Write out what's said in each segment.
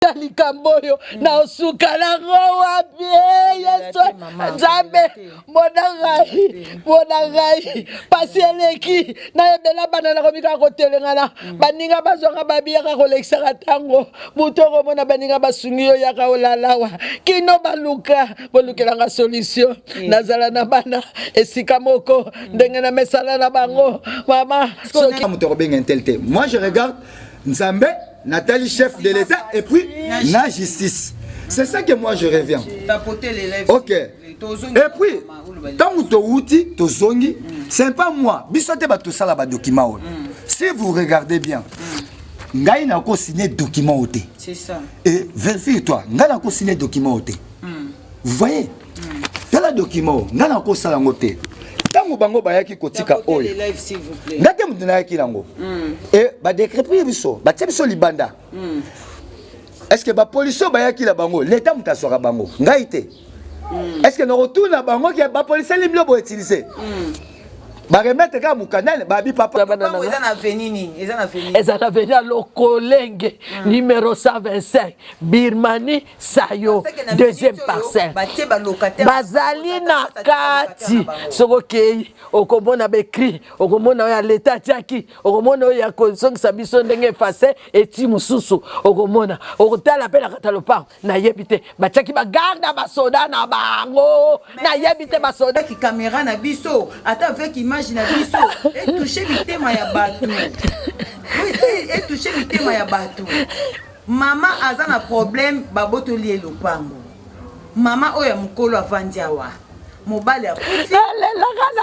Ta likambo oyo naosuka nango wapi? Eh, Yesu Nzambe, mona ngai, mona ngai, pasi eleki, nayebela bana, nakomi kaka kotelengana. Baninga bazwanga babiyaka kolekisaka ntango moto okomona baninga basungi yo, yaka olalawa kino baluka bolukelanga solution. Nazala na bana esika moko ndenge na mesala na bango, mama. Soki moto akobenga intel te, moi je regarde Nzambe, natali chef de l'État et puis na justice. C'est ça que moi je reviens. Ok, et puis ntango towuti tozongi, c'est pas moi, biso te bato tosala badocument oyo. Si vous regardez bien, ngai nakosigne document oyo te. Et vérifie toi, ngai nakosigne document oyo te. Vous voyez, tala document oyo, ngai nakosala yango te. Ntango bango bayaki kotika oyo, ngai te moto nayaki nango e badécrépir biso, batie biso libanda. Est ce que bapolisi oyo bayaki na bango, leta moto azwaka bango, ngai te? Est ce que nakotuna bango ke bapolisi ali bilo boutiliser, baremettre kaka mokanda, babi papa? Eza na avenue nini? Eza na avenue? Eza na avenue ya Lokolenge, numéro 125, Birmanie Sayo, deuxième parcelle. Bazali na kati. Soki okei, okomona baécrit, okomona oyo ya leta atiaki, okomona oyo ya kozongisa biso ndenge efase eti mosusu, okomona, okotala mpe na kati ya lopango. Nayebi te, batiaki bagarde ya basoda na bango, nayebi te basoda. Caméra na biso, ata avec image na biso, etouche mitema ya bato, etouche mitema ya bato. Mama aza na problème, babotoli ye lopango. Mama oyo ya mokolo avandi awa, mobali akufi. Alelaka na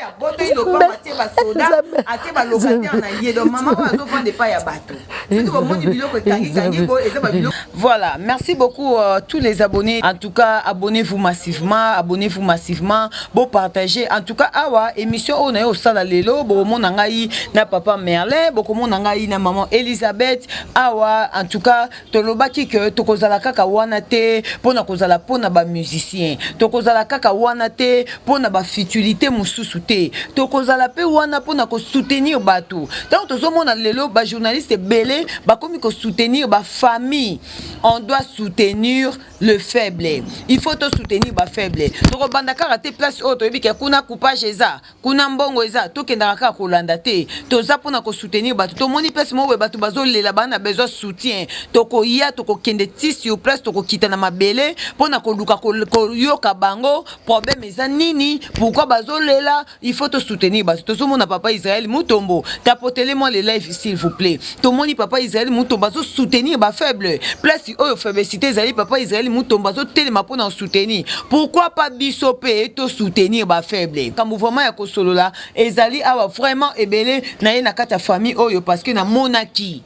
Abotoli lopango, atie basoda, atie balocataire na ye. Donc mama oyo azovanda epai ya bato, soki bomoni biloko ekangikangi boye, eza babiloko. Voilà, merci beaucoup tous les abonnés. En tout cas, abonnez-vous massivement, abonnez-vous massivement, bo partager. En tout cas, awa émission oyo na yo osala lelo, bokomona ngai na papa Merlin, bokomona ngai na maman Elisabeth awa. En tout cas, tolobaki ke tokozala kaka wana te mpona kozala mpona bamusicien, tokozala kaka wana te mpona bafutilité mosusu te, tokozala mpe wana mpona kosoutenir bato. Ntango tozomona lelo bajournaliste ebele bakomi kosoutenir bafamille, on doit soutenir le faible, il faut tosoutenir bafaible. Tokobanda kaka te place oyo toyebi ke kuna coupage eza, kuna mbongo eza, tokendaka kaka kolanda te. Toza mpona kosoutenir bato. Tomoni place moko boye bato bazolela, baa na besoin soutien, tokoya, tokokende ti sur place, tokokita na mabele mpona koluka koyoka bango problème eza nini, pourquoi bazolela. Il faut tosoutenir bato. Tozomona papa Israel Mutombo, tapotele moi le live s'il vous plaît. Tomoni papa Israel Mutombo azosoutenir bafaible. Place oyo faiblesité ezali, papa Israel Mutombo azotelema mpona kosoutenir. Pourquoi pas biso mpe tosoutenir bafaible? Kambo vraiment ya kosolola ezali awa vraiment ebele na ye na kati ya famille oyo, parce que namonaki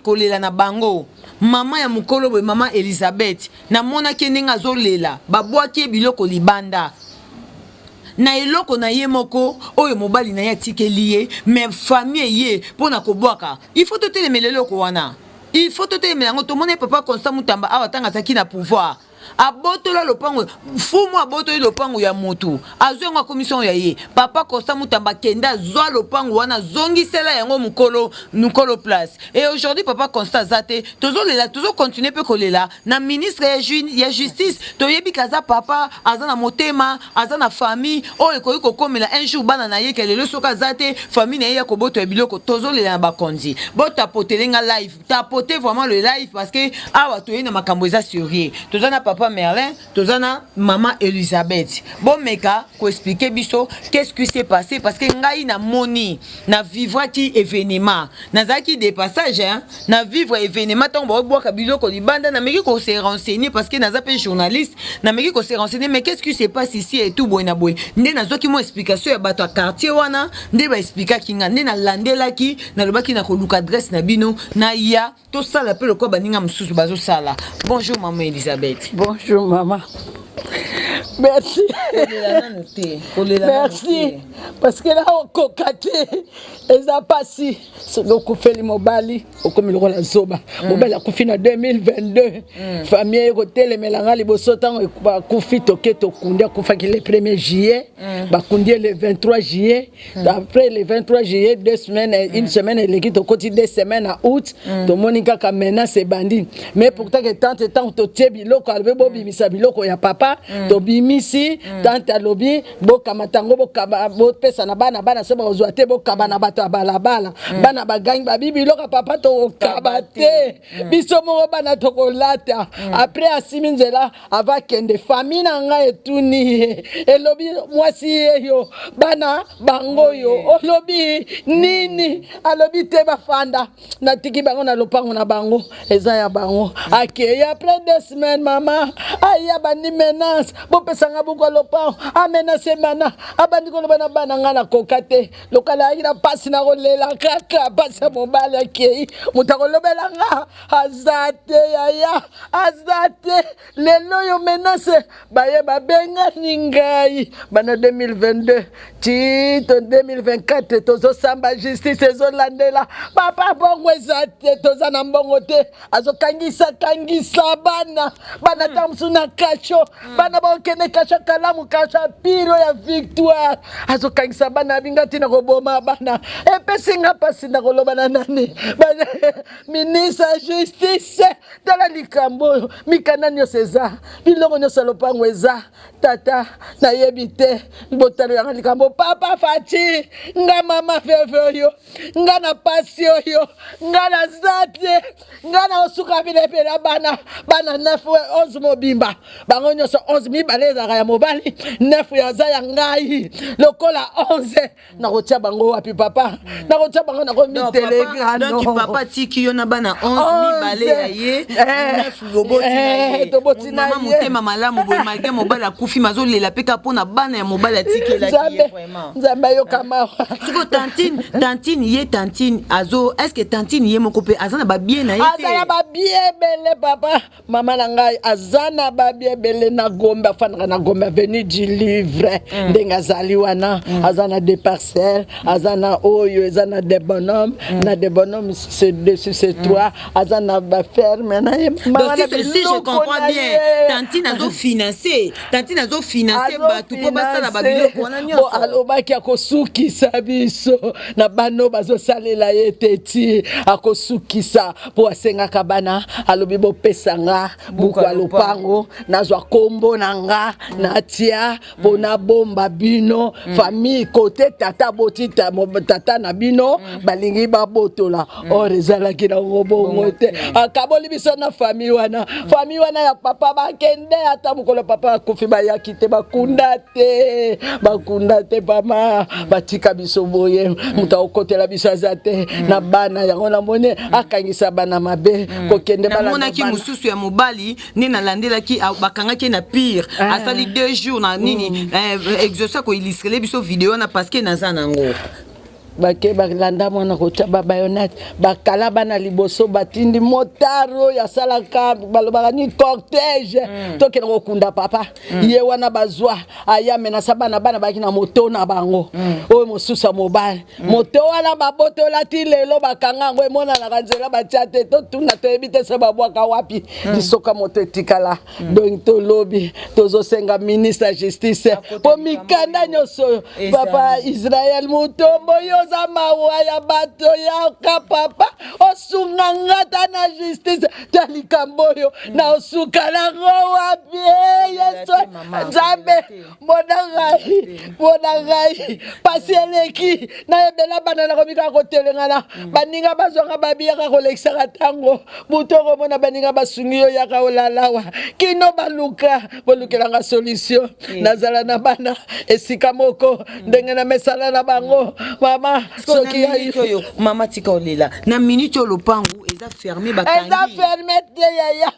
kolela na bango. Mama ya mokolo boye, mama Elizabeth, namonaki ndenge azolela, babwaki ye biloko libanda na eloko na ye moko oyo mobali na ye atikeli ye, mais famille ye mpona kobwaka. Il faut totelemela eloko wana, il faut totelemela yango. Tomoni papa Constant Mutamba awa, ntango azalaki na pouvoir, abotola lopango fumu, abotoli lopango ya motu, azwi yango, akomisi yango ya ye. Papa Constant Mutamba akende, azwa lopango wana, azongisela yango mokolo mokolo place. Et aujourd'hui papa Constant aza te, tozolela, tozocontinue mpe kolela na ministre ya justice. Toyebi ke aza papa, aza na motema, aza na famille oyo ekoki kokomela un jour bana na ye ke lelo soki aza te, famille na ye ya kobotola biloko. Tozolela na bakonzi. Botapotele nga live, tapote vraiment le live, parce que awa toyei na makambo eza sérieux. Toza na papa Merlin, toza na mama Elisabeth. Bomeka koexpliquer biso qu'est-ce qui s'est passé, parce que ngai namoni, na vivraki événement, nazalaki de passage, hein? Na vivre événement ntango baobwaka biloko libanda. Nameki kose renseigner, parce que naza mpe journaliste, nameki kose renseigner, mais qu'est-ce qui se passe ici et tout, boye na boye. Nde nazwaki mwa explication ya bato ya quartier wana, nde baexplikaki nga, nde nalandelaki, nalobaki na koluka adresse na bino, naya tosala mpe lokola baninga mosusu bazosala. Bonjour mama Elisabeth. Bonjour mama. Merci. Merci. Parce que là, okoka te. Eza pasi. Soki okufeli mobali, okomi lokola zoba. Mobali akufi na 2022. Famille ekotelemela nga liboso ntango akufi, toke tokundi, akufaki le 1er juillet. Bakundi ye le 23 juillet. Après le 23 juillet, 2 semaines, une semaine eleki, tokoti 2 semaines na août, tomoni kaka menace ebandi. Mais pourtant que tante, ntango totie biloko, alobi bobimisa biloko ya papa, tobimisi. Tante alobi bokamata yango, bokaba, bopesa na bana. Bana so bakozwa te, bokaba na bato ya balabala. Bana bagangi, babi biloko ya papa tokokaba te, biso moko bana tokolata. Après asimi nzela, avakende. Famille na ngai etuni ye, elobi mwasi ye yo, bana bango oyo olobi nini? Alobi te, bafanda, natiki bango na lopango na bango, eza ya bango. Akei. Après 2 semaines, mama aya, bandi menace, bopesanga buku ya lopango. Amenace bana, abandi koloba na bana. Ngai nakoka te, lokala ayaki na mpasi na kolela kaka mpasi ya mobali akei, moto akolobela nga aza te, yaya aza te. Lelo oyo menace baye babengani ngai bana 2022 ti to 2024, tozosamba, justice ezolandela papa. Bongo eza te, toza na mbongo te. Azokangisa kangisa bana, bana ta mosusu na cachot, bana bakokende cachot Kalamu, cachot piro ya Victoire. Azokangisa bana, abinga ntina koboma bana. Epesi nga mpasi na koloba na nani? Ministre ya justice, tala likambo oyo, mikanda nyonso eza, biloko nyonso ya lopango eza. Tata, nayebi te, botalelanga likambo. Papa Fatshi, nga mama veuve oyo, nga na pasi oyo, nga naza te, nga na osuka bilepela bana, bana 9, 11 mobimba, bango nyonso 11, mibale ezalaka ya mobali, 9 aza ya ngai. Lokola 11, nakotia bango wapi, papa? Nakotia bango, nakomitelengano. Papa tiki yo na bana 11, mibale ya ye, 9 loboti na ye. Toboti na Mama ye. motema malamu boye, malgré mobali akufi, mazolela mpe kaka mpona bana ya mobali atikelaki ye vraiment. Nzambe ayoka mawa. Siko tantine ye, tantine azo, est ce que tantine ye moko mpe aza na babiens na ye te? Aza na babiens ebele, papa. Mama na ngai aza na babiens ebele na Gombe, afandaka na Gombe, avenue du Livre. Ndenge azali wana, aza na deux parcelles, aza na oyo eza na de Bonhomme, na de Bonhomme c'est deux sur c'est trois, aza na baferme na ye. Donc si je comprends bien, tantine azofinance, tantine azofinance bato mpo basala babiloko wana nyonso. Alobaki akosukisa biso na bano bazosalela ye te, ti akosukisa, mpo asengaka bana, alobi bopesa nga buku ya lopango, nazwa kombo na nga, natia mpo nabomba bino. Famille kote tata boti tata na bino balingi babotola, or ezalaki nango bongo te. Akaboli biso na famille wana, famille wana ya papa. Bakende ata mokolo papa akufi, bayaki te, bakunda te, bakunda te. Pama batika biso boye, moto akokotela biso aza te na bana yango. Namoni akangisa bana mabe, kokende. Namonaki mosusu ya mobali nde nalandelaki, bakangaki ye na pire, asali 2 jours na nini. Exauce akoillustrer biso video wana parce que naza nango. Bake balanda mwana kotya babaïonnettes, bakala bana liboso, batindi motard oyo asalaka, balobaka ni cortège, tokende kokunda papa. Ye wana bazwa, aya menasa bana. Bana bayaki na moto na bango, oyo mosusu ya mobali. Moto wana babotola ti lelo, bakanga yango, emonanaka nzela batia te. Totuna, toyebi te se babwaka wapi lisoka moto etikala. Donc tolobi, tozosenga ministre ya justice mpo mikanda nyonso oyo. Papa Israel Mutombo, yo oza mawa ya bato, yaka papa, osunga nga ta na justice ta likambo oyo, na osuka nango wapi? Yesu Nzambe, mona ngai, mona ngai, pasi eleki. Nayebela bana, nakomi kaka kotelengana. Baninga bazwanga babiyaka kolekisaka ntango butu, okomona baninga basungi yo, yaka olalawa kino baluka bolukelanga solution. Nazala na bana esika moko ndenge na mesala na bango, mama. Soki oyo mama, tika olela. Na minute oyo lopangu eza fermé? Eza fermé te, yaya.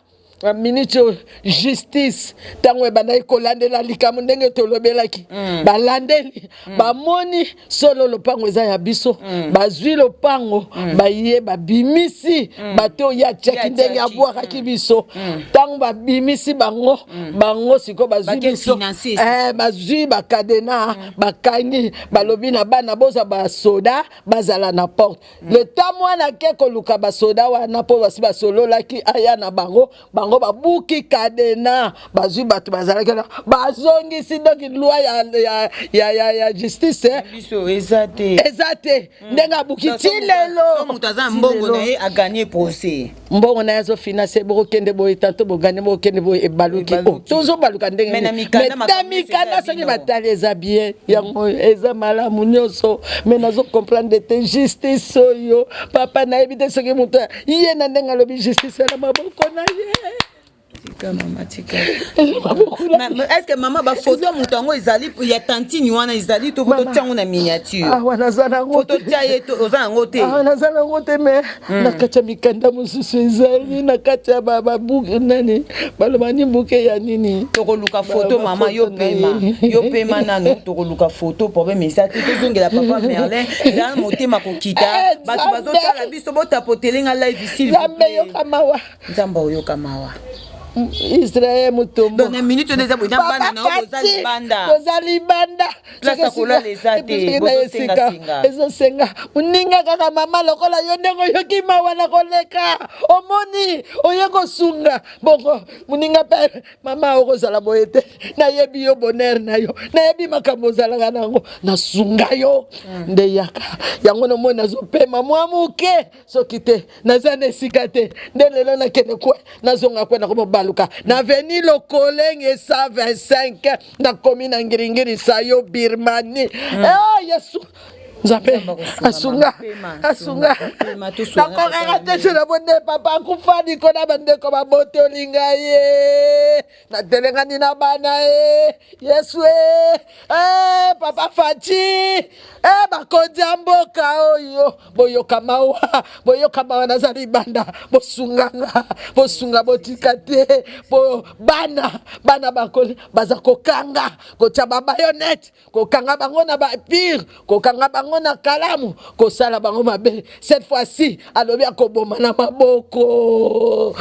Na minute oyo justice ntango ebandaki kolandela likambo ndenge tolobelaki mm. balandeli mm. bamoni solo lopango eza ya biso mm. bazwi lopango mm. baye babimisi mm. bato oyo atiaki ndenge abwakaki mm. biso ntango mm. babimisi bango mm. bango sikoyo bazwi biso eh, bazwi bakadena mm. bakangi balobi na bana boza basoda bazala na porte Mm. Le temps mwana ake koluka basoda wana mpo basi basololaki aya na bango, bango babuki kadena, bazwi bato bazalaki wana bazongisi donc loi ya, ya, ya, ya, ya justice eh. Biso eza te, eza te mm. Ndenge abuki ti lelo moto aza mbongo na ye aganye procès mbongo na ye azofinanse bokokende boye tanto bogane bokokende boye ebaluki oh, tozobaluka ndenge na mikanda soki batali eza bien yango eza malamu nyonso me nazo comprendre te justice oyo papa nayebi te soki moto ye na ndenge alobi justice na maboko na ye. Tika mama tika. Est-ce que mama ba photo ya moto yango ezali ya tantine wana ezali to photo tia yango na miniature. Ah wana za na ngo. Photo tia ye to oza yango te. Ah naza na ngo te mais hmm. na kati ya mikanda mosusu ezali na kati ya ba ba buku nani baloba ni buke ya nini. Tokoluka photo mama yo pema. Yo pema nanu tokoluka photo problème eza te tozongela papa Merlin ezala motema kokita eh, bato bazotala biso botapotele nga live s'il vous plaît. Yoka mawa. Nzambe oyoka mawa. Israël Mutombo. Donc na minute wana eza boye na bana na yo boza libanda. Boza libanda. Place ya kolala eza te. Bozosenga senga. Ezosenga. Moninga kaka mama lokola yo ndenge oyoki mawa na koleka. Omoni oye kosunga. Bongo moninga pe mama okozala boye te. Nayebi yo bonheur na yo. Nayebi makambo ozalaka nango. Nasunga yo. Hmm. Nde yaka. Yango nomoni nazopema mwa moke. Soki te naza na esika te nde lelo nakende kwe nazonga kwe nakomi baluka na veni lokolenge 125 nakomi na ngiringiri sayo birmanie mm. eh, yesu nzambe asunga asunga nakokaka te so namoni papa akufa liko na bandeko babotoli ngai ye natelengani na bana ye yesu e eh, papa faci eh, bakonzi ya mboka oyo boyoka mawa boyoka mawa naza libanda bosunganga bosunga botika te po bana bana bakoli baza kokanga kotya babayonete kokanga bango na bapire kokanga bango na kalamu kosala bango mabe cette fois-ci alobi akoboma na maboko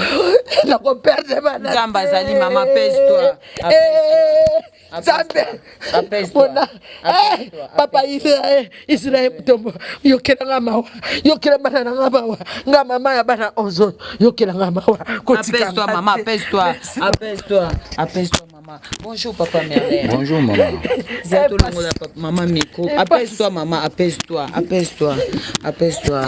nakoperdre bana nzambe azali mama pese toi eh, nzambe mpona eh, papa israel israel mutombo yokela nga mawa yokela bana na nga mawa nga mama ya bana 11 oyo yokela nga mawa kotika mama apaise toi apaise toi apaise toi mama bonjour papa Merlin bonjour maman zia tolongola mama micro apaise toi mama apaise toi apaise toi apaise toi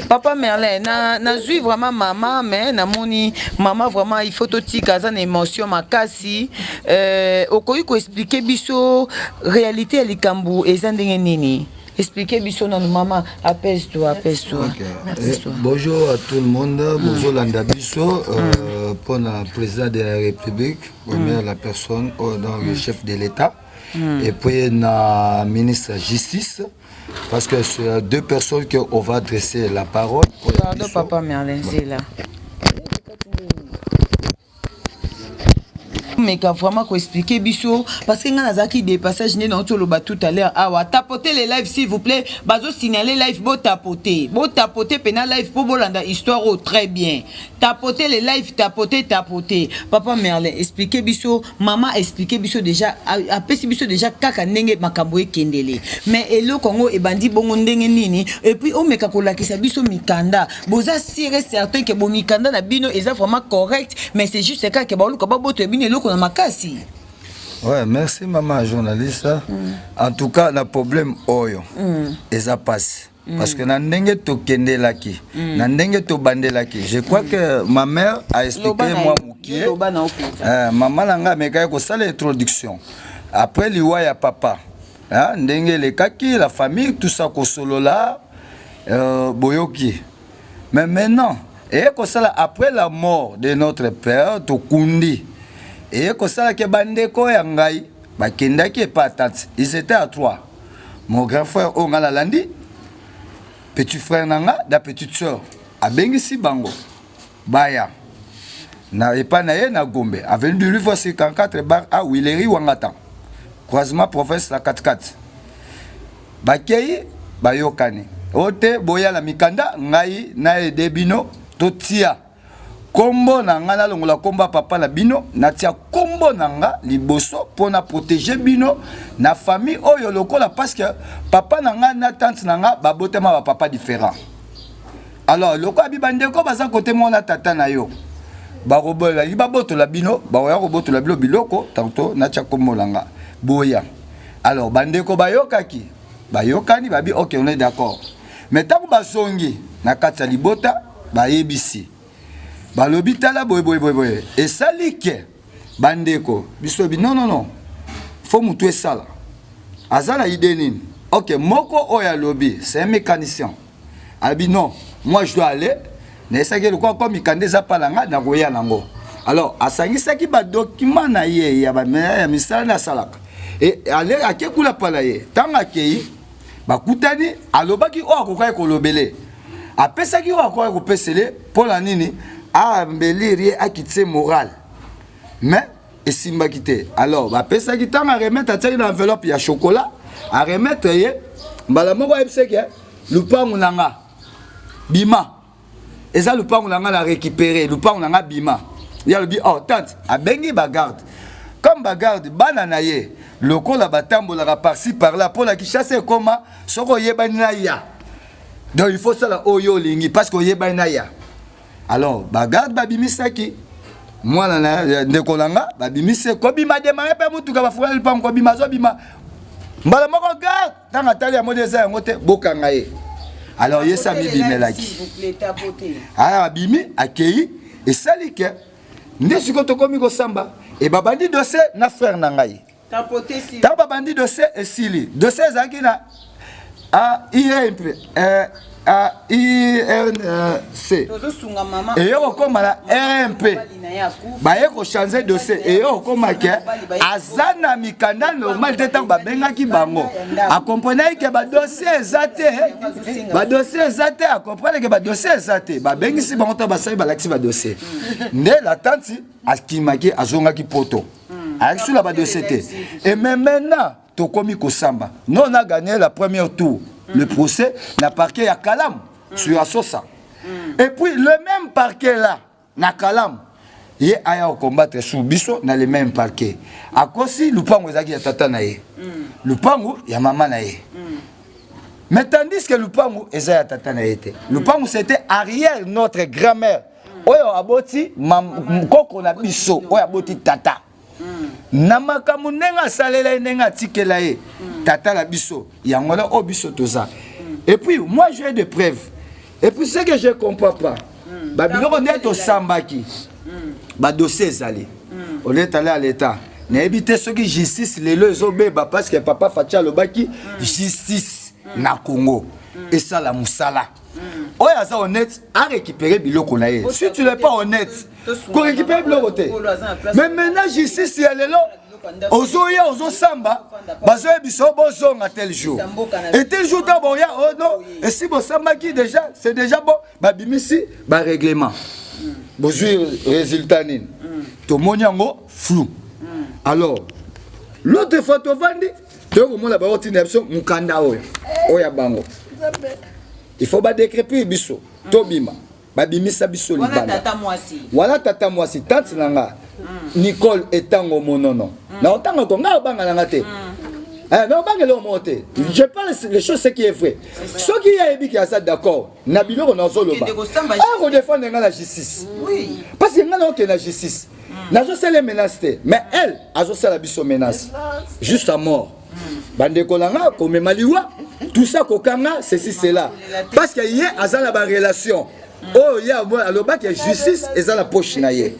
papa Merlin na nazui vraiment mama mais namoni mama vraiment il faut totika aza na émotion makasi Euh, okoki ko expliquer biso réalité ya likambo eza ndenge nini? Expliquer biso nanu mama, apaise toi, apaise toi. Okay. Eh, bonjour à tout le monde, mm. bonjour landa biso euh, mm. pour le président de la République, première mm. la personne oh, donc mm. le chef de l'État mm. et puis na ministre de justice parce que c'est deux personnes que on va adresser la parole. Pardon papa Merlin, c'est là. Meka vraiment ko expliquer biso parce que nga nazalaki de passage nde nauti oloba tout à l'heure awa tapoter les lives s'il vous plaît bazo signaler live bo tapoter bo tapoter pena live po bolanda histoire oyo très bien tapoter les lives tapoter tapoter papa Merlin expliquer biso maman expliquer biso déjà apesi biso déjà kaka ndenge makambo ekendele mais eloko yango ebandi bongo ndenge nini et puis omeka kolakisa biso mikanda boza sûr et certain que bomikanda na bino eza vraiment correct mais c'est juste kaka ke baoluka babotola bino eloko na makasi. Ouais, merci maman journaliste. Mm. En tout cas, na problème oyo mm. eza passe. Mm. Parce que na ndenge tokendelaki, mm. na ndenge tobandelaki, je crois mm. que ma mère a expliqué moi mokie. Euh, maman na nga amekaki kosala introduction. Après liwa ya papa, hein, ndenge elekaki la famille tout ça kosolola euh, boyoki. Mais maintenant, eye kosala après la mort de notre père tokundi eye kosala ke bandeko ya ngai bakendaki epa tante, ils étaient à trois, mon grand frère oyo ngai nalandi, petit frère na nga da petite sœur, abengisi bango baya. Na epai na ye na Gombe, avenue du Livre 54 bar a Willery Wangata, croisement province na katikati. Bakei bayokani o te, boya na mikanda ngai na ede bino totia kombo na nga, nalongola kombo ya papa na bino, natia kombo na nga liboso mpo na protéger bino na famille oyo lokola, parce que papa na nga na tante na nga babotama ba papa différent. Alors lokola bi bandeko baza kote moko na tata na yo, bakobola babotola bino, bakoya kobotola bino biloko tanto natia kombo na nga, boya. Alors bandeko bayokaki, bayokani, babi ok, on est d'accord. Mais ntango bazongi na kati ya libota, bayebisi, balobi tala boye boye boye boye, esali ke bandeko biso bi non, non, non, faut mutu esala aza na idée nini. Ok, moko oyo alobi, c'est un mécanicien, alobi non, moi je dois aller, nayesaki lokola kwa mikanda eza mpa na nga, nakoya nango. Alors asangisaki badocument na ye ya ya misala nde asalaka e ale ake kuna mpa na ye. Ntango akei, bakutani, alobaki oyo akokaki kolobele, apesaki oyo akokaki kopesele mpo na nini aembellir ye, akitie moral, mais esimbaki te. Alors bapesaki, ntango aremettre, atiaki na enveloppe ya chocolat, aremettre ye mbala moko, ayebisaki lupangu na nga bima, eza lupangu na nga, na récupéré lupangu na nga, bima. Ye alobi oh tante, abengi bagarde, comme bagarde bana na ye lokola batambolaka par-ci par-là mpo na Kinshasa ekoma soki oyebani na ya, donc il faut sala oyo olingi parce que oyebani na ya. Alors bagarde babimisaki mwana na ndeko na nga, babimisi kobima, démarrer mpe mutuka, bafungali lupango, kobima, azobima mbala moko garde ntango atali amoni eza yango te, bokanga ye. Alors ye sa mibimelaki aya, abimi, akei, esali ke nde sikoyo tokomi kosamba e babandi dossier na frère na ngai. Ntango babandi dossier, esili dossier ezalaki na AIRP, AIRC, eye kokóma na RMP, baye kochanger dossier, eye kokóma ke aza na mikanda normal te. Ntango babengaki bango, akomprenaki ke badossier eza te, badossier eza te, acomprendre ke badossier eza te. Babengisi bango, ntango basali, balakisi badossier, nde la tante akimaki, azongaki poto, ayaki sula badossier te. Et mais maintenant tokomi kosamba, non, on a gagné la première tour, le procès na parquet ya Kalamu sur Asosa. Et puis le même parquet là na Kalamu, ye aya kocombattre sur biso na le même parquet, akosi lupango ezalaki ya tata na ye, lupango ya mama na ye. Mais tandis que lupango eza ya tata na ye te, lupango c'était arrière notre grand-mère oyo aboti koko na biso, oyo aboti tata na makambo ndenge asalela ye, ndenge atikela ye tata na biso, yango wana oyo biso toza. Et puis moi j'ai des preuves. Et puis ce que je comprends pas, babiloko nde tosambaki, badossier ezali oletala ya l'état, nayebi te soki justice lelo ezobeba, parce que papa Fatshi alobaki justice na Congo esala mosala. Oyo aza honnête arécupérer biloko na ye, si tu n'es pas honnête, korécupérer biloko te. Mais maintenant justice ya lelo, ozoya, ozosamba, bazoyebisa o bozonga tel jour et tel jour. Ntango boya, oh non, esi bosambaki déjà, c'est déjà bon, babimisi barèglement, bozwi résultat nini, tomoni yango flou. Alors l'autre fois tovandi, toyei komona baotinda biso mokanda oyo, oyo ya bango, il faut badécrépir biso, tobima, babimisa biso libanda. Wana tata mwasi, tante na nga Nicole Etango Monono, na otanga ko nga obanga na nga te, na obangela oyo moko te, je parle les choses ce qui est vrai. Soki ye ayebi ke aza d'accord na biloko nazoloba, akodefendre nga na justice, parce que nga naokende na justice, nazosala menace te, mais elle azosala biso menace juste à mort, bandeko na nga, komema liwa, tout ça, kokanga ceci cela, parce que ye aza na barelation oyo ye alobaki justice eza na poche na ye.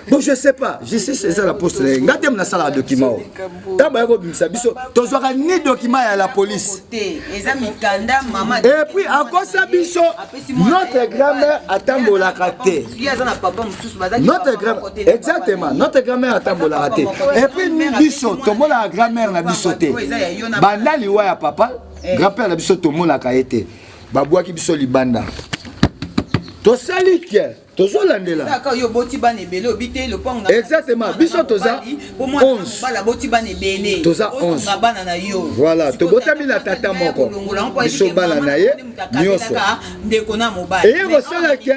Bon, je sais pas, justice eza na poche na ye, nga te nasalaka document oyo. Ntango baya kobimisa biso, tozwaka ni document ya la police. Et puis akosa biso, notre grand-mère atambolaka te, notre grand, exactement, notre grand-mère atambolaka te. Et puis biso tomonaka grand-mère na biso te banda liwa ya papa, grand-père na biso, tomonaka ye te, babwaki biso libanda. Tosali ke tozolandela. Kaka yo oboti bana ebele, obi te lopango na Exactement, biso toza 11. Bala boti bana ebele. Toza 11. Osunga bana na yo. Voilà, tobotami na tata moko. Biso bana na ye nyonso. Ndeko na mobali. Eye kosala ke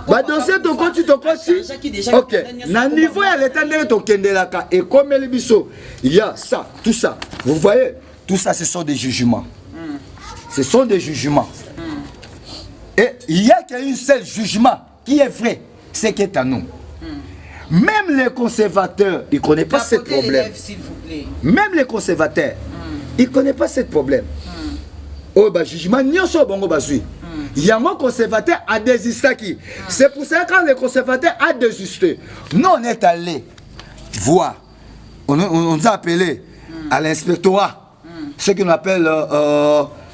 badossier tokoti tokoti. Ok, na niveau ya leta ndenge tokendelaka ekomeli biso. Il y a ça, tout ça. Vous voyez, tout ça ce sont des jugements. Ce sont des jugements. Et il y a qu'un seul jugement qui est vrai, c'est qui est à nous. Même les conservateurs, ils ne connaissent pas ce problème. S'il vous plaît. Même les conservateurs, ils ne connaissent pas ce problème. Oh, bah, jugement, nyonso bongo bazui. Yango conservateur a désisté qui. C'est pour ça que quand le conservateur a désisté, nous on est allé voir. On nous a appelé à l'inspectorat, ce qu'on appelle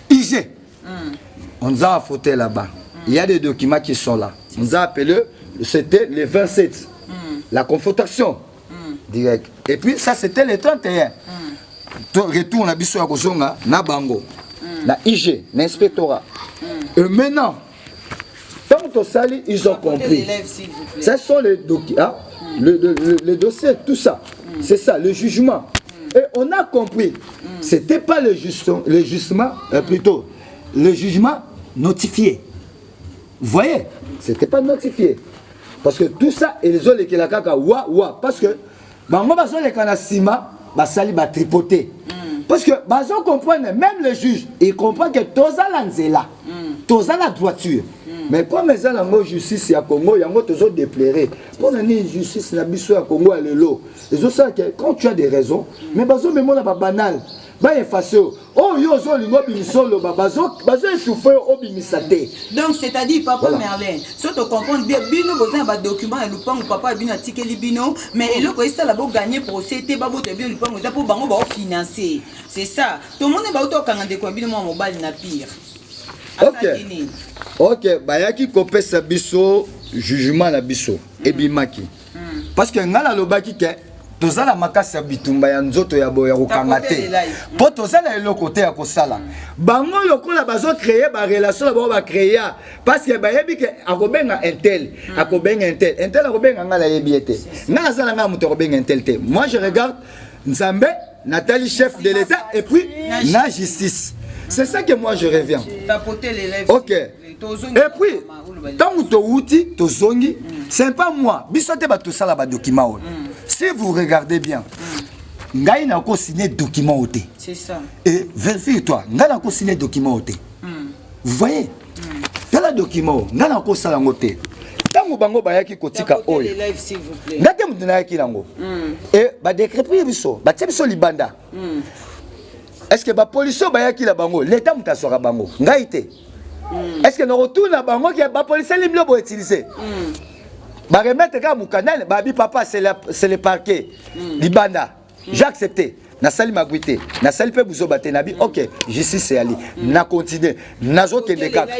IG. On nous a affronté là-bas. Il y a des documents qui sont là. On nous a appelé, c'était le 27. La confrontation directe. Et puis ça, c'était le 31. Retour na biso ya kozonga na bango. Na IG, na inspectorat. Et maintenant, tant que sali, ils ont compris. Ce sont les documents, le dossier, tout ça. C'est ça, le jugement. Et on a compris. C'était pas le juste, le jugement, plutôt le jugement notifié. Vous voyez, c'était pas notifié. Parce que tout ça, ils ont les kaka wa wa. Parce que, bango bazo les kana sima, basali ba tripoter. Parce que bazo comprendre, même le juge, il comprend que toza la nzela, toza la droiture. Mais comme eza nango justice ya Congo, yango tozo déplérer. Pour nani justice na biso ya Congo ya lelo. Ezo ça que quand tu as des raisons, mais bazo memona ba banal, ba effacer. Oh yo zo lingo bimiso lo ba bazo bazo étouffer obimisa te. Donc c'est-à-dire papa, voilà. Merlin, so to comprendre bien bino besoin ba document ya lupango papa bino atikeli bino, mais eloko esala bo gagner procès te, babota bino lupango eza po bango ba financer. C'est ça. Tout le monde ba auto kanga ndeko bino mwa mobali na pire. Ok. Ok, bayaki kopesa biso jugement na biso ebimaki. Parce que ngala lobaki ke tozala makasi ya bitumba ya nzoto ya boya kokanga te mpo tozala eloko te ya kosala. Bango lokola bazocréer barelation na bango, bacréa parce que bayebi ke akobenga intel, akobenga intel, intel akobenga. Ngai nayebi ye te, ngai naza na ngai moto akobenga intel te. Moi je regarde Nzambe, natali chef de l'État et puis na justice. C'est ça que moi je reviens. Ok, et puis ntango towuti tozongi, c'est pas moi, biso te bato tosala badocument oyo. Si vous regardez bien, ngai nakosigne document oyo te. C'est ça. Et vérifie toi, ngai nakosigne document oyo te. Vous voyez, tala document oyo, ngai nakosala yango te. Ntango bango bayaki kotika oyo, ngai te moto nayaki nango e badécrépir biso, batie biso libanda. Est ce que bapolisier bayaki na bango, leta moto azwaka bango, ngai te? Est ce que nakotuna bango ke bapolisier libilo boutiliser? Baremettre kaka mokanda, babi papa, c'est le parquet, libanda. J'ai accepté, nasali magwi te, nasali mpe buzoba te. Nabi ok, justice eyali, na continue, nazokende kaka,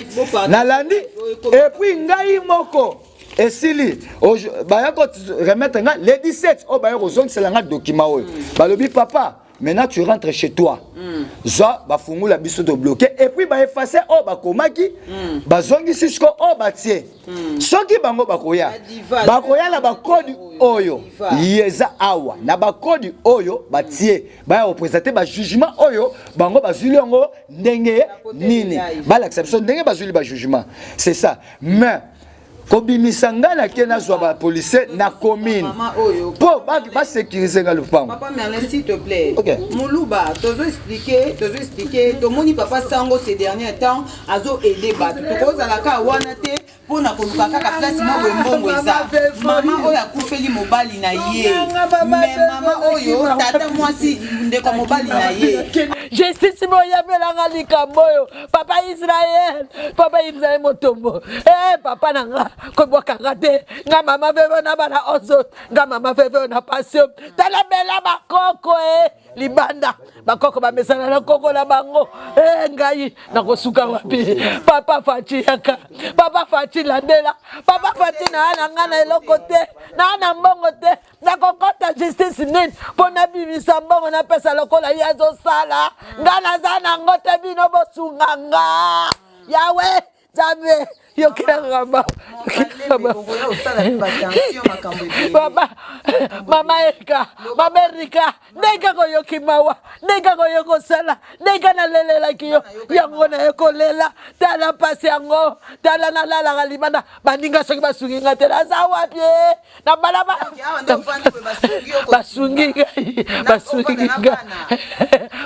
nalandi. Et puis ngai moko esili, baya remettre nga le 17 oyo, baya kozongisela nga document oyo. Balobi papa, maintenant tu rentres chez toi, zwa bafungula biso tobloqué. Et puis baefface oyo bakomaki, bazongisi siko oyo batie. Soki bango bakoya, bakoya na bakodi oyo eza awa, na bakodi oyo batie, baya représente bajugement oyo bango bazwili yango ndenge nini, balakisa biso ndenge bazwili bajugement. C'est ça. Mais kobimisa ngai nake nazwa bapolisier na commune mpo basécuriser ngai lupango. Papa Merlin, s'il te plaît. Okay. Moluba, tozo expliquer, tozo expliquer. Tomoni papa Sango ces derniers temps azo aider bato. Tokozalaka wana te mpona koluka kaka place moko mbongo eza. Mama oyo akufeli mobali na ye, mais mama oyo tata mwasi ndeko mobali na ye. Justice, boyambelanga likambo oyo. Papa Israel, papa Israel Motombo, eh, papa na nga, kobwakanga te. Nga mama veve na bana 11, nga mama veve na passion. Tala bela bakoko e libanda, bakoko bamesana na koko na bango. E ngai nakosuka wapi? Papa Faci, yaka. Papa Faci, landela. Papa Faci, naa na nga na eloko te, naa na mbongo te. Nakokɔta justice nini mpo nabimisa mbongo napesa lokola ye azosala? Nga naza nango te, bino bosunga nga. Yawe Nzambe. Yokelanga mawa. Mama, mama Erika, mama Erika, ndenge koyoki mawa, ndenge koyoki kosala, ndenge nalelelaki yo, yango naye kolela. Tala mpasi yango, tala nalalaka libanda, baninga soki basungi nga te, naza wapi? Na balabala basungi ngai, basungi nga,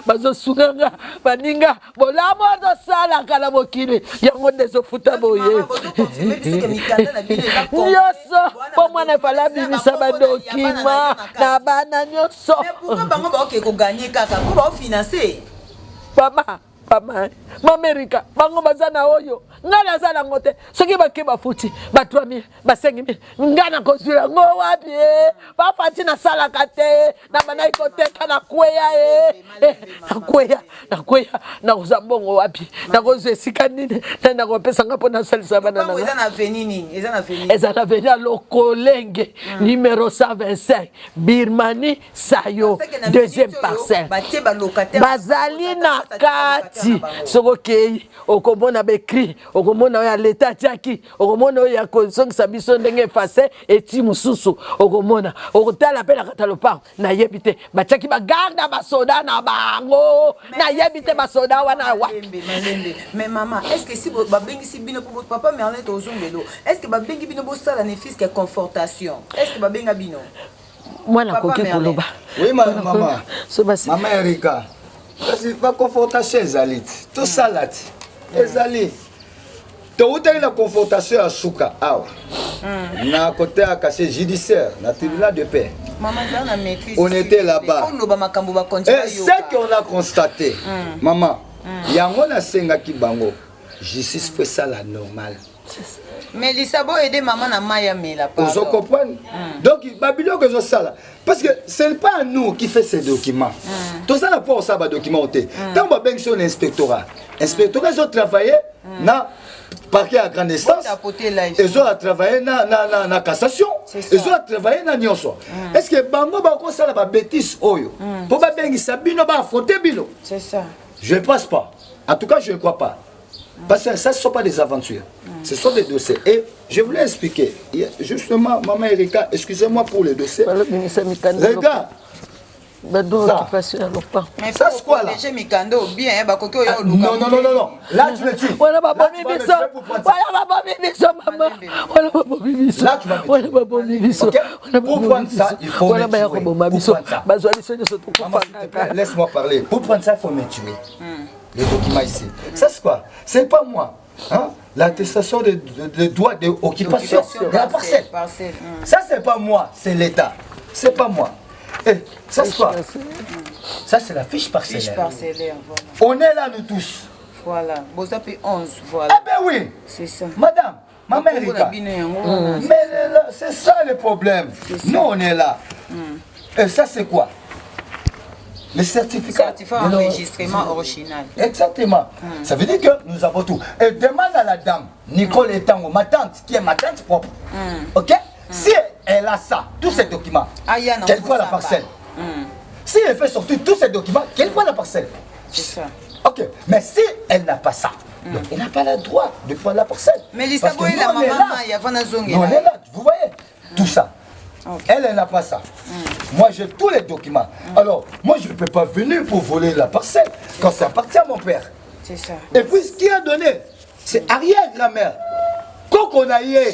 bazosunga nga baninga. Bolamu ozosalaka na mokili yango nde ezofuta boye nyonso, mpo mwana efale abimisa badokima na bana nyonso. Mama, mama, mama Erika, bango baza na oyo ngai naza nango te. Soki bake bafuti ba 3000, ba 5000, ngai nakozwila yango wapi? E bafati nasalaka te, nabandaki koteka, nakweya e, nakweya, nakweya, nakozwa mbongo wapi? Nakozwa esika nini? Nani nakopesa nga mpo nasalisa bana na eza na avenue nini? Eza na avenue, eza na avenue ya Lokolenge, numéro 125, Birmanie Sayo, deuxième parcelle. Bazali na kati. Soki okei, okomona baécrit, okomona oyo ya leta atiaki, okomona oyo ya kozongisa biso ndenge efase eti mosusu, okomona, okotala mpe na kati ya lopango. Nayebi te batiaki bagarde ya basoda na bango, nayebi te basoda wana wapi. Mais mama, est ce que si babengisi bino, papa Merlin, tozongelo, est ce que babengi bino bosala ne fût-ce que confortation? Est ce que babenga bino? Mwana akoki koloba. Oui, mama, mama Erika, kasi baconfortation ezali ti tosala ti ezali. Toutaki na confortation ya suka awa na côté ya casier judiciaire na tribunal de paix. On était là-bas et ce qu'on a constaté, maman, yango nasengaki bango, justice faut esala normal. Mais lisabo aide mama na mai amela. Ozo comprendre? Donc babiloko ezosala parce que ce n'est pas nous qui fait ces documents. Tozala mpo osala badocument te. Ntango babengi so na inspectorat, inspectorat ezotravaille na parquet à grande instance, ezo travailler na cassation, ezo travailler na nyonso. Est ce que bango bakosala babétise oyo mpo babengisa bino, baaffronte bino? C'est ça. Je ne pense pas, en tout cas je ne crois pas, parce que ça, ce ne sont pas des aventures, ce sont des dossiers. Et je voulais expliquer, justement, maman Erika, excusez-moi pour le dossier. Regarde. Ça, ça c'est quoi là? Mikando bien bakoki oyo. Non, non, non, non, non. Là, tu me tues. Wana babomi biso, wana babomi biso, mama, wana babomi biso, wana babomi biso. Pour prendre ça, il faut wana baya koboma biso, bazwa biso nyonso, tokufa. Laisse-moi parler. Pour prendre ça, il faut me tuer. Le document ici. Ça c'est quoi? C'est pas moi. Hein? L'attestation de droit d'occupation de la parcelle. Parcelle. Ça c'est pas moi, c'est l'État. C'est pas moi. Et ça c'est quoi? Ça c'est la fiche parcellaire. Fiche parcellaire, voilà. On est là nous tous. Voilà. Boza pe 11, voilà. Ah ben oui. C'est ça. Madame, Maman Erika. Mais c'est ça le problème. Nous on est là. Et ça c'est quoi? Le certificat. Certificat d'enregistrement original. Exactement. Ça veut dire que nous avons tout. Et demande à la dame, Nicole Etango, ma tante, qui est ma tante propre. Ok? Si elle a ça, tous ces documents, qu'elle voit la parcelle. Si elle fait sortir tous ces documents, qu'elle voit la parcelle. C'est ça. Ok. Mais si elle n'a pas ça, donc elle n'a pas le droit de prendre la parcelle. Mais Lisa Boye, la maman, il y a Nous, on est là, vous voyez, tout ça. Elle, elle n'a pas ça. Moi, j'ai tous les documents. Alors, moi, je ne peux pas venir pour voler la parcelle quand ça appartient à mon père. C'est ça. Et puis, ce qui a donné, c'est arrière-grand-mère. Koko na ye.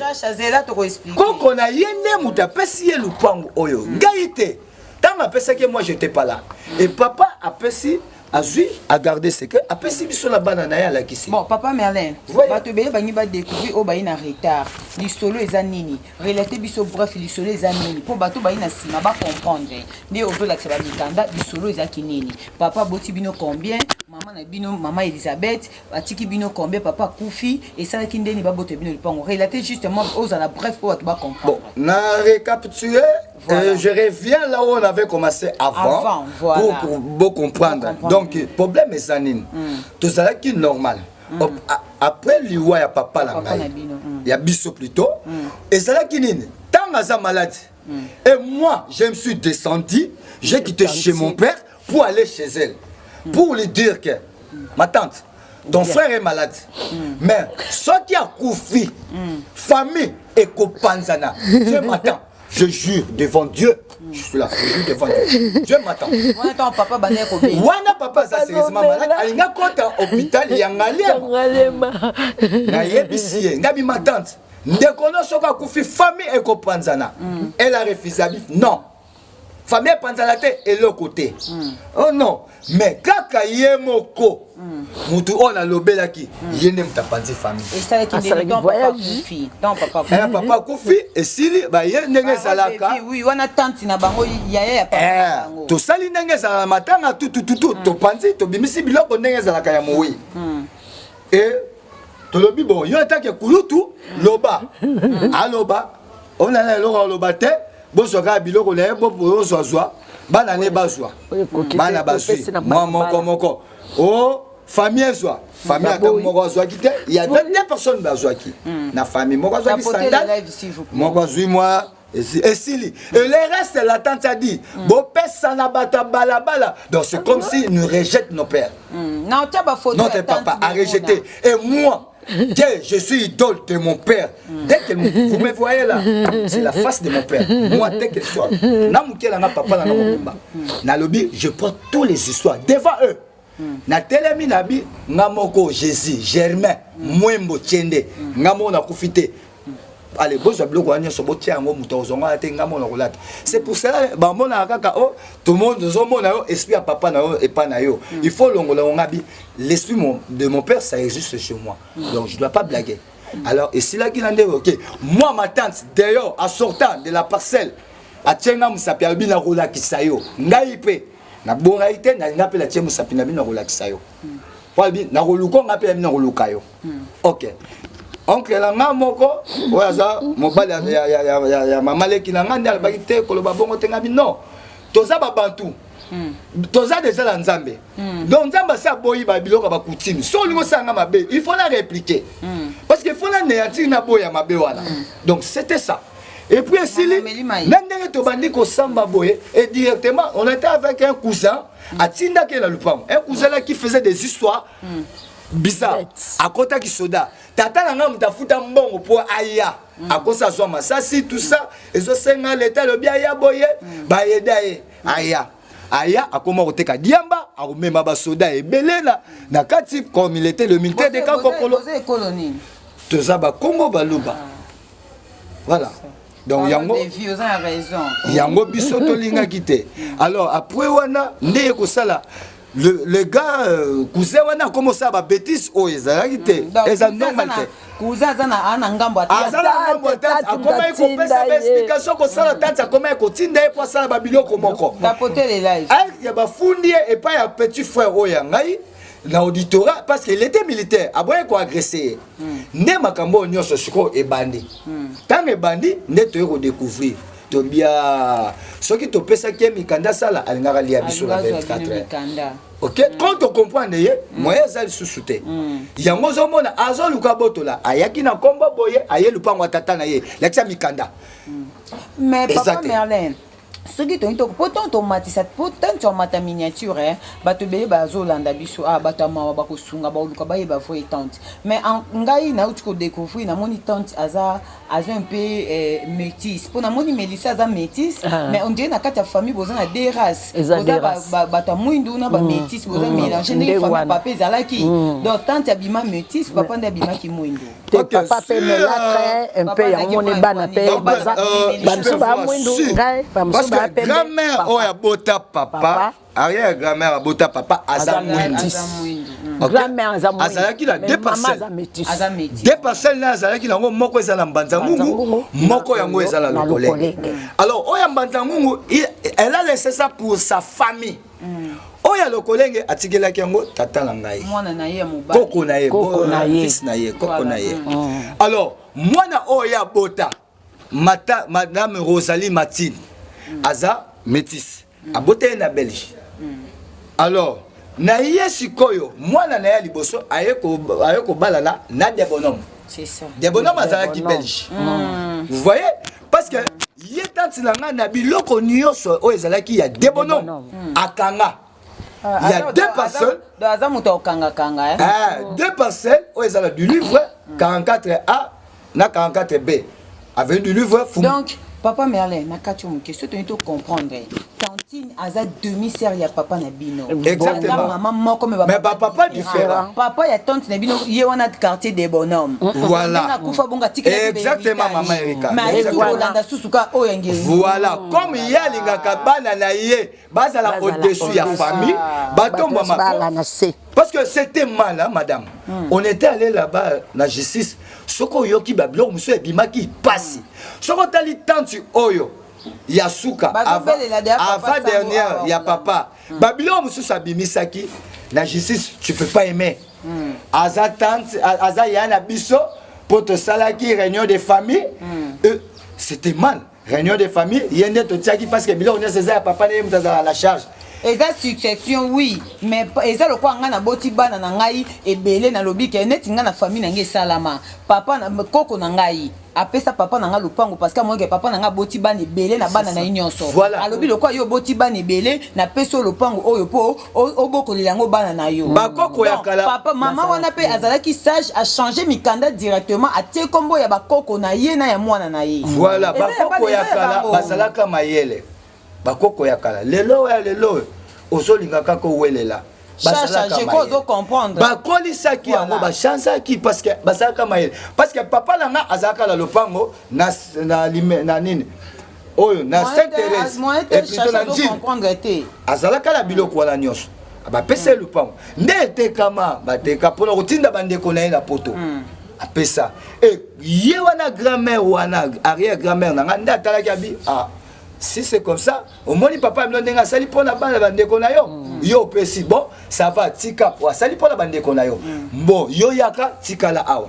Koko na ye nde moto apesi ye lupango oyo. Ngai te. Ntango apesaki, moi, j'étais pas là. Et papa apesi, azwi, agarde secret, apesi biso na bana na ye, alakisi. Bon, papa Merlin, bato ebele bangi badécouvrir oyo bayi na retard. Lisolo eza nini? Relate biso bref, lisolo eza nini, mpo bato bayi na nsima bacomprendre nde ozolakisa bamikanda. Lisolo ezalaki nini? Papa aboti bino combien? Mama na bino, mama Elizabeth, atiki bino combien? Papa akufi, esalaki ndeni babota bino lipango? Relate justement, ozala bref mpo bato bacomprendre. Bon, na récapituler. Voilà. Je reviens là où on avait commencé avant, avant, voilà. Pour comprendre. Donc, problème eza nini? Tozalaki normal. Après liwa ya papa na ngai, ya biso plutôt, ezalaki nini? Ntango aza malade, et moi, je me suis descendu, j'ai quitté chez mon père pour aller chez elle, pour lui dire que ma tante, Ton frère est malade. Mais soki akufi, famille ekopanzana. Dieu m'attend. Je jure devant Dieu, je suis là, je jure devant Dieu. Dieu m'attend. Wana ntango papa bandaki kobela. Wana papa aza sérieusement malade, alinga kota hôpital ya Ngaliema. Nayebisi ye, ngabi ma tante, ndeko no soki akufi famille ekopanzana. Elle a refusé, abi non. Famille epanzana te, eloko te. Oh non, mais kaka ye moko mutu oyo nalobelaki ye nde moto apanzi famille. Esalaki ndenge Asalaki ntango papa voyage. akufi, ntango papa akufi. Eh, papa akufi esili baye ndenge ezalaka. Oui, wana tante na bango, yaya ya papa na Eh, bango. tosali ndenge ezalaka na matanga tutututu, topanzi, tobimisi biloko ndenge ezalaka ya mowei. E tolobi bon, yo etake kulutu loba, aloba onana eloko aloba te, bozwa kaka biloko na ye, bozwazwa bana ne bazwa Oyo ekoki bana te, bazwi topesi na mwa balabala. moko moko. O famille ezwa famille ata Baboyi. moko azwaki te, il y a 22 personnes bazwaki na famille, moko azwaki Tapotez le sandale, live, s'il vous plaît. moko azwi mwa esili, et le reste, la tante a dit bopesa na bato ya balabala. Donc c'est comme si nous rejette nos pères. Na otia ba photo Notre ya tante papa a Bomona. rejeté. Et moi, que je suis idole de mon père, dès que vous me voyez là, c'est la face de mon père. Moi, dès que soit na mokela nga papa na nga mobimba, nalobi, je prends toutes les histoires devant eux. Natelemi, nabi nga moko Jésus Germain Mwembo Tiende, nga moko nakufi te. Allez, bozwa biloko wana nyonso, botia yango, moto akozonga te, nga moko nakolata. C'est pour cela bamonaka kaka o tout le monde ozomona yo esprit ya papa na yo epa na yo, il faut longola yango. Ngabi l'esprit de mon père, ça existe chez moi, donc je dois pas blaguer. Alors esilaki na nde. Ok, moi, ma tante d'ailleurs, en sortant de la parcelle, atie nga mosapi, alobi nakolakisa yo. Ngai mpe nabongai te, nalinga mpe natie mosapi na bino, nakolakisa yo po alobi nakoluka nga mpe nabi nakoluka yo. Ok, oncle na nga moko oyo aza mobali ya mama leki na nga nde alobaki te koloba bongo te. Ngabi non, toza babantu, toza deja na Nzambe. Donc Nzambe asi aboyi babiloko ya bacoutume. So olingi osala nga mabe, il faut na répliquer, parce que il faut na néantir na boya mabe wana. Donc c'était ça. Et puis esili Mama Meli. Na ndenge tobandi kosamba boye, et directement on était avec un cousin atindaki ye na lupango, un cousin là qui faisait des histoires bizarres. Bête. Akotaki soda, tata na ngai moto afuta mbongo mpo aya akosa azwa masasi, tout ça ezosenga leta alobi aya boye, bayeda ye aya aya akoma koteka diamba, akomema basoda ebele na kati, comme il était le militaire de Kankokolo. Boza ekolo nini? Toza Bakongo Baluba, voilà. Donc yango Parole de vie, oza na raison. Yango biso tolingaki te. Alors après wana nde ye kosala le gars, cousin wana akoma osala babêtises oyo ezalaki te. Donc, eza cousin normal aza te. Cousin aza na na ngambo ya Aza na ngambo ya tante, akomaki kopesa baexplication kosala tante, akomaki kotinda ye mpo asala babiloko moko. Tapoter les lives. Ya bafundi ye epai ya petit frère oyo ya ngai na auditorat, parce qu'il était militaire, aboyaki koagresse ye. Nde makambo oyo nyonso sikoyo ebandi. Ntango ebandi nde toye kodécouvrir tobia soki topesaki ye mikanda asala, alingaka lia biso na 24 heures. Mikanda. Ok, quand tocomprendre ye, moyen eza lisusu te. Yango ozomona azoluka botola, ayaki na nkombo boye, aye lupango ya tata na ye, lakisa mikanda. Mais Eza papa te. Merlin, soki tolingi po ntango tomatisa, po ntango tomata miniature, bato ebele bazolanda biso, ah, bato ya mawa bakosunga, baoluka bayeba vraie tante. Mais ngai nauti kodécouvrir, namoni tante aza un peu métisse, mpo namoni Melissa aza métisse. Ah. Mais on dirait na kati ya famille boza na deux races. Eza Boza deux races. bato ya mwindu na bamétisse, boza mélange ndenge Nde famille wana. papa ezalaki. Donc tante abima métisse, papa nde abimaki mwindu. Te. Ok, Papa mpe si, melâtre Papa mpe azalaki yango ne mwa bana mpe Donc, baza bamosusu bamwindu, ngai bamosusu parce que bapembe. Grand-mère oyo abota papa, Papa. Arrière grand-mère abota papa aza mwindu. Aza mwindu. Ok? Grand-mère aza mwindu. Azalaki na Mais deux mama parcelles. aza métisse. Aza métisse. Deux parcelles na azalaki nango, moko eza na Mbanza Ngungu, Ngungu, moko yango eza na na Lokolenge. Lokolenge. Alors oyo ya Mbanza Ngungu, elle a laissé ça pour sa famille. Oyo ya Lokolenge atikelaki yango tata na ngai. Mwana na ye ya mobali. Koko na ye. Koko na ye. Fils na ye, koko Voilà. na ye. Alors mwana oyo abota mata, madame Rosalie Matine, aza métisse, abota ye na Belge. Alors na ye sikoyo mwana na ye ya liboso aye kobalana na Debonhomme. C'est ça. Debonhomme azalaki Debonhomme. belge, vous voyez, parce que ye tante na ngai na biloko nyonso oyo ezalaki ya Debonhomme akanga. Il y a deux parcelles. Aza moto akokangakanga. Eh, deux parcelles oyo ezala du livre 44A na 44B, avenue du livre. Donc papa Merlin, na kati yo moke, so toyei tocomprendre, tantine aza demi sœur ya papa na bino. Exactement. Mama moko. Mais bapapa différent. Papa ya tante na bino ye wana, quartier des bonhommes. Voilà. Akufa bongo, atikela. Exactement, mama Erika. Mais ayebi kolanda susu ka oyo ya ngeli. Voilà, comme ye alingaka bana na ye bazala au-dessus ya famille, batombwama. Bala na se. Parce que c'était mal, hein, madame. On était allé là-bas na justice. Soki oyoki babiloko mosusu ebimaki, pasi. Soki otali tante oyo ya suka, Bazobelela deya papa. Avant dernière Sango ya awa. papa, babiloko mosusu abimisaki na justice, tu peux pas aimer. Aza tante, aza ya na biso mpo tosalaki réunion de famille. C'était mal. Réunion de famille, ye nde totiaki, parce que biloko nyonso eza ya papa na ye, moto azala la charge. Eza succession, oui, mais eza lokola ngai naboti bana na ngai ebele, nalobi ke neti ngai na famille na ngai esalama, papa na koko na ngai apesa papa na ngai lopango, parce que amonike papa na ngai aboti bana ebele na bana na ye nyonso. Voilà. Alobi lokola yo oboti bana ebele, napesi yo lopango oyo mpo obokolela yango bana na yo. Bakoko ya Donc, kala- papa mama wana mpe azalaki sage, achange mikanda directement, atie kombo ya bakoko na ye na ya mwana na ye. Voilà. Eza ya Bakoko bana, ya eza ya kala bango. bazalaka mayele, bakoko ya kala. Lelo oyo ya lelo oyo ozolinga kaka owelela. Bazalaka Changer, mayele. ko ozocomprendre. Bakolisaki yango. Bachangeaki parce que bazalaka mayele, parce que papa na nga azalaka na lopango na nini oyo na Saint Thérèse et plutôt na Njili. Comprendre te. Azalaka na biloko wana nyonso, bapesa ye lupango nde etekama, bateka mpona kotinda bandeko na ye na Poto. Apesa e ye wana grand-mère wana, arrière grand-mère na nga nde atalaki, abi: "Ah, si c'est comme ça, omoni papa bino ndenge asali mpona bana bandeko na yo, yo opesi, bon, ça va, tika po asali mpona bandeko na yo. Bon, yo yaka, tikala awa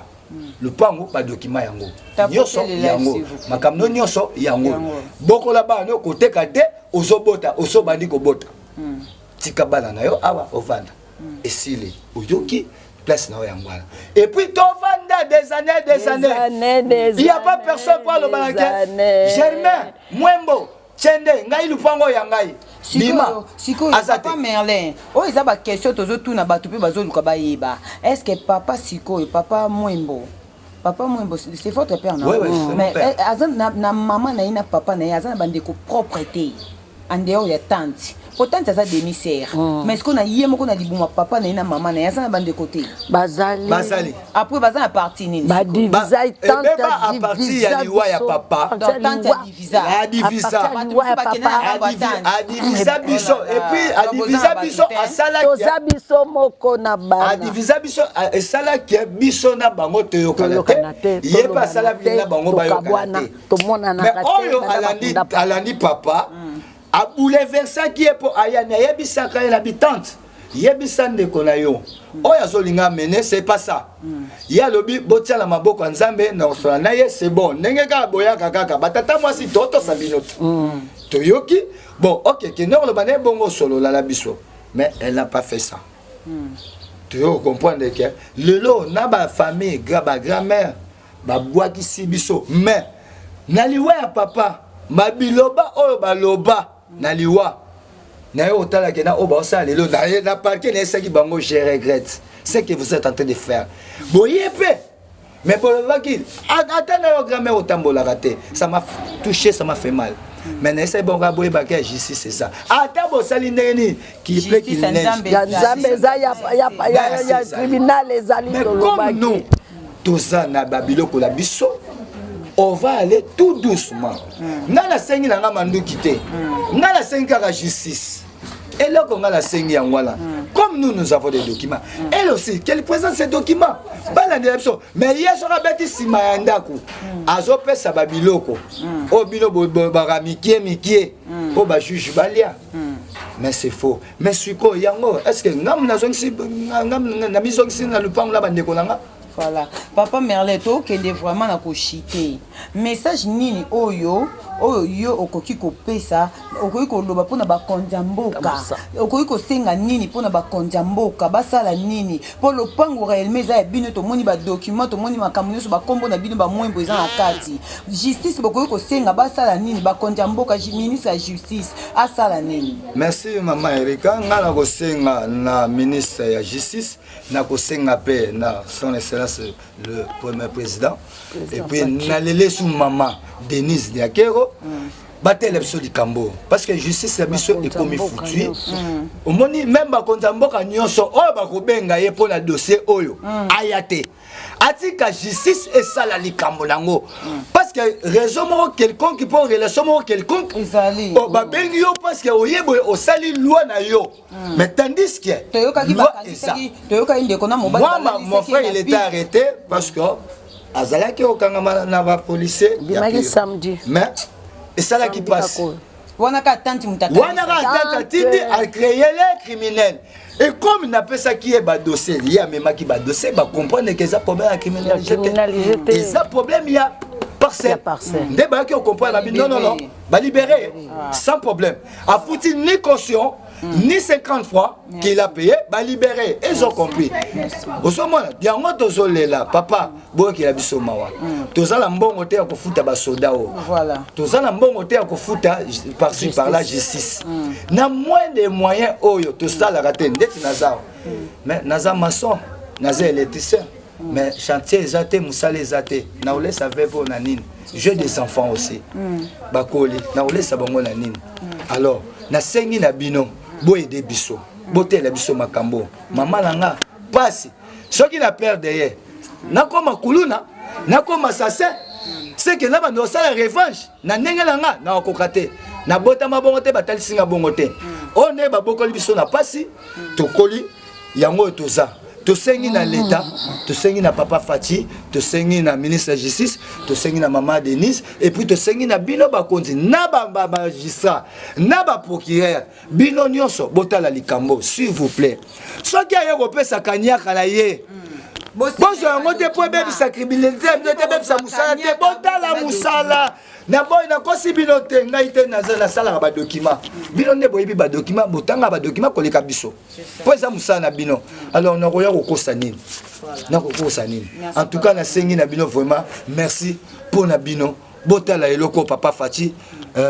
lupango, badokima yango nyonso yango, makambo nyonso yango, bokola bana yo, koteka te, ozobota, osobandi kobota, tika bana na yo awa, ovanda, esili, oyoki place na yo yango wana." Et puis tovanda des années, des années, il y a pas personne po alobaka ke Germain Mwembo Tiende ngai lupango ya ngai. Bima. Sikoyo, papa Merlin, oyo eza baquestion tozotuna bato mpe bazoluka bayeba. Est ce que papa, sikoyo papa Mwembo, papa Mwembo, c'est votre père, non? Ouais, mais aza na mama na ye na papa na ye, aza na bandeko propre te en dehors ya tante? Po tante aza demi-sœur. Mais sikoyo na ye moko, na libuma papa na ye na mama na ye, aza na bandeko te? Bazali. Bazali. Après baza na parti nini? Badivisa. Tante à partir ya liwa ya papa. Tante adivisa. Adivisa, adivisa biso, et puis adivisa biso, asalaki Toza biso moko na bana. Adivisa biso, esalaki biso na bango toyokana te, ye mpe asalaki na bango bayokana te. Tomonanaka. Mais oyo alandi papa abouleversaki ye, mpo ayani ayebisaka ye na bitante: "Yebisa ndeko na yo oyo azolinga amene, c'est pas ça." Ye alobi: "Botia na maboko ya Nzambe, na kosola na ye, c'est bon." Ndenge kaka boyaka kaka batata mwasi, totosa bino te, toyoki. Bon, ok, kende koloba na ye bongo, osolola na biso. Mais elle n'a pas fait ça. Toyoki comprendre ke lelo na bafamille, bagrand-mère babwakisi biso. Mais na liwa ya papa, mabiloba oyo baloba na liwa na ye, otalaki na oyo baosala lelo na ye na parquet, nayesaki bango: "Je regrette ce que vous êtes en train de faire." Boye mpe, mais bolobaki ata na yo grand-mère otambolaka te. Ça m'a touché, ça m'a fait mal, mais nayesaki bango: boyebaki ya justice eza, ata bosali ndenge nini, qu'il pleut, qu'il neige. Ya Nzambe eza, ya tribunal ezali. Mais comme nous toza na babiloko na biso, on va aller tout doucement. Ngai nasengi na nga manduki te, ngai nasengi kaka justice. Eloko ngai nasengi yango wana. Comme nous, nous avons des documents, elle aussi qu'elle présente ces documents, balandela biso. Mais ye soki abeti nsima ya ndako, azopesa babiloko oyo bino baka mikie mikie mpo bajuge balia, mais c'est faux. Mais sikoyo yango, est ce que ngamu nazongisi, namizongisi na lupango na bandeko na nga? Voilà, papa Merlin, tokende vraiment na koshite. Message nini oyo Oyo yo okoki kopesa, okoki koloba mpona bakonzi ya mboka, okoki kosenga nini mpona bakonzi ya mboka basala nini mpo lopango réellement eza ya bino? Tomoni badocument, tomoni makambo nyonso, bakombo na bino, bamwembo eza na kati. Justice, bokoki kosenga basala nini bakonzi ya mboka? Ministre ya Justice asala nini? Merci, mama Erika. Ngai nakosenga na ministre ya Justice, nakosenga mpe na Son Excellence le Premier Président, et puis nalele su mama Denise Nyakeru, batela biso likambo, parce que justice ya biso ekomi foutu. Omoni, même bakonzi ya mboka nyonso oyo bakobenga ye mpo na dossier oyo, aya te, atika justice esala likambo nango, parce que raison moko quelconque, mpo relation moko quelconque, babengi yo parce que oye boye, osali loi na yo, mais tandis que loi eza. Toyokaki ndeko na mobali. Moi, mon frère, il était arrêté parce que azalaki okangama na bapolicier. Bimaki samedi. Mais esalaki mpasi. Wana ka tante moto. Wana ka tante atindi acréer criminel, et comme napesaki ye badossier, ye amemaki badossier, bacomprendre ke eza problème ya criminalité te, eza problème ya parcelle. Nde bayaki ocomprendre, babi non, non, non, balibéré sans problème. Afuti ni caution ni 50 fois qu'il a payé, balibéré. Ils ont compris. Ozomona yango, tozolela papa, boyokela biso mawa. Toza na mbongo te ya kofuta basoda oyo, toza na mbongo te ya kofuta par-ci par-là justice. Na moins de moyens oyo tosalaka te, ndeti naza, mais naza maçon, naza électricien, mais chantier eza te, mosala eza te. Nakolesa veuve oyo na nini? J'ai des enfants aussi, bakoli, nakolesa bango na nini? Alors nasengi na bino, boyede biso, botela biso makambo. Mama na nga pasi, soki na perdre ye, nakoma kuluna, nakoma assassin, seke na bando osala revanche na ndenge na nga. Nakokoka te, nabotama bongo te, batalisi nga bongo te. Oyo nde babokoli biso na pasi, tokoli yango oyo toza. Tosengi na Leta, tosengi na papa Fatshi, tosengi na ministre ya Justice, tosengi na mama Denise, et puis tosengi na bino bakonzi, na bamagistrat, na baprocureur, bino nyonso botala likambo, s'il vous plaît. Soki aye kopesa kaniaka na ye, bozwa yango te mpo ebebisa criminalité ya bino te, ebebisa mosala te. Botala mosala na boy. Nakosi bino te, ngai te nasalaka badocument. Bino nde boyebi badocument, botanga badocument koleka biso, mpo eza mosala na bino. Alors nakoya kokosa nini? Nakokosa nini? En tout cas, nasengi na bino vraiment merci mpo na bino. Botala eloko papa Fatshi,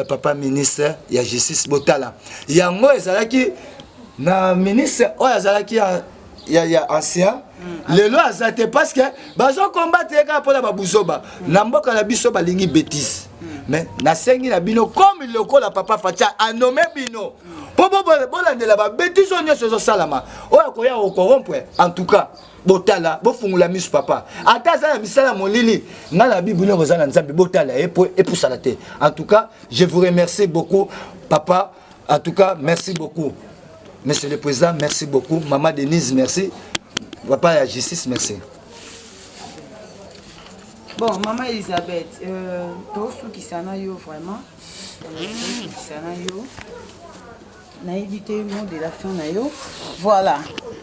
papa ministre ya Justice, botala yango. Ezalaki na ministre oyo azalaki ya ancien, lelo aza te, parce que bazokombattre ye kaka mpona babuzoba na mboka na biso, balingi bétise. Mais nasengi na bino, comme lokola papa Fatshi anommer bino mpo bolandela babétise oyo nyonso ezosalama, oyo akoya kocorrompre, en tout cas botala, bofungula miso. Papa ata aza na misala molili, ngai na bibino boza na Nzambe, botala ye po epusala te. En tout cas, je vous remercie beaucoup, papa. En tout cas, merci beaucoup, monsieur le Président, merci beaucoup, maman Denise, merci, papa ya Justice, merci. Bon, maman Elisabeth, tosukisa na yo vraiment, tosukisa na yo. Nayebi te mot de la fin na yo. Voilà,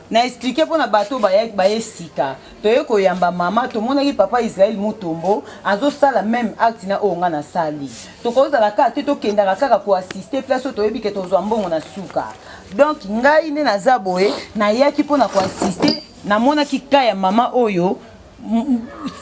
na expliquer mpona bato baye sika. Toye koyamba mama, tomonaki papa Israel Mutombo azosala même acte na oyo nga nasali. Tokozala kaka te, tokendaka kaka koassister place oyo toyebi ke tozwa mbongo na suka. Donc ngai nde naza boye, nayaki mpona koassister. Namonaki ka ya mama oyo,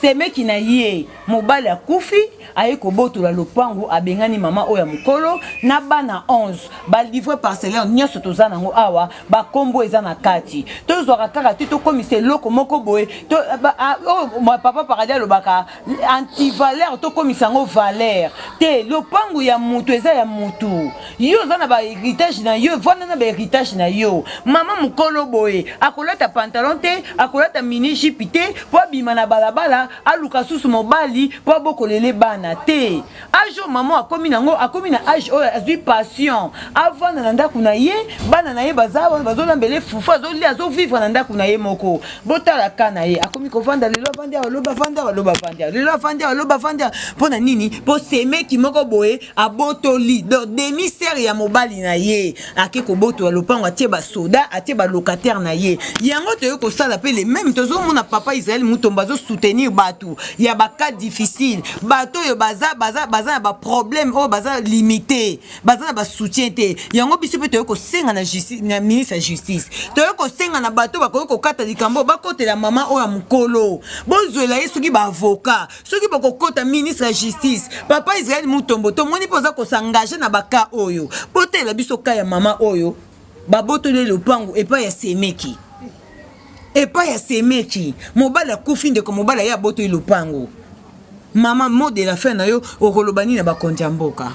semeki na ye mobali akufi, aye kobotola lopango, abengani mama oyo ya mokolo na bana 11. Balivre parcellaire nyonso toza nango awa, bakombo eza na kati. Tozwaka kaka te, tokomisa eloko moko boye. Oyo papa Paradis alobaka, antivaleur, tokomisa yango valeur te. Lopango ya mutu eza ya mutu. Yo oza na bahéritage na yo, vanda na bahéritage na yo. Mama mokolo boye akolata pantalon te, akolata mini jupe te mpo abima na balabala, aluka susu mobali mpo abokolele bana te. Âge oyo mama akomi nango, akomi na âge oyo azwi passion, avanda na ndako na ye, bana na ye baza wana, bazolambela fufu, azolia, azovivre na ndako na ye moko. Botala ka na ye, akomi kovanda lelo, avandi awa, lobi avandi awa, lobi avandi awa, lelo avandi awa, lobi avandi awa. Mpo na nini? Mpo semeki moko boye abotoli, donc demi-sœur ya mobali na ye, ake kobotola lopango, atie basoda, atie balocataire na ye. Yango toyei kosala mpe le même. Tozomona papa Israel Mutombo. Bazosoutenir bato ya bacas difficile, bato oyo baza, baza, baza na baproblème, oyo baza limité, baza na basoutien te. Yango biso mpe toyei kosenga na justice, na ministre ya Justice, toyei kosenga na bato bakoki kokata likambo, bakotela mama oyo ya mokolo, bozwela ye soki baavocat, soki bokokota. Ministre ya Justice, papa Israel Mutombo, tomoni mpe oza kos'engager na bacas oyo. Botela biso cas ya mama oyo babotoli lopango epai ya semeki, epai ya semeki. Mobali akufi, ndeko mobali aye abotoli lopango. Mama, mot de la fin na yo, okoloba nini na bakonzi ya mboka?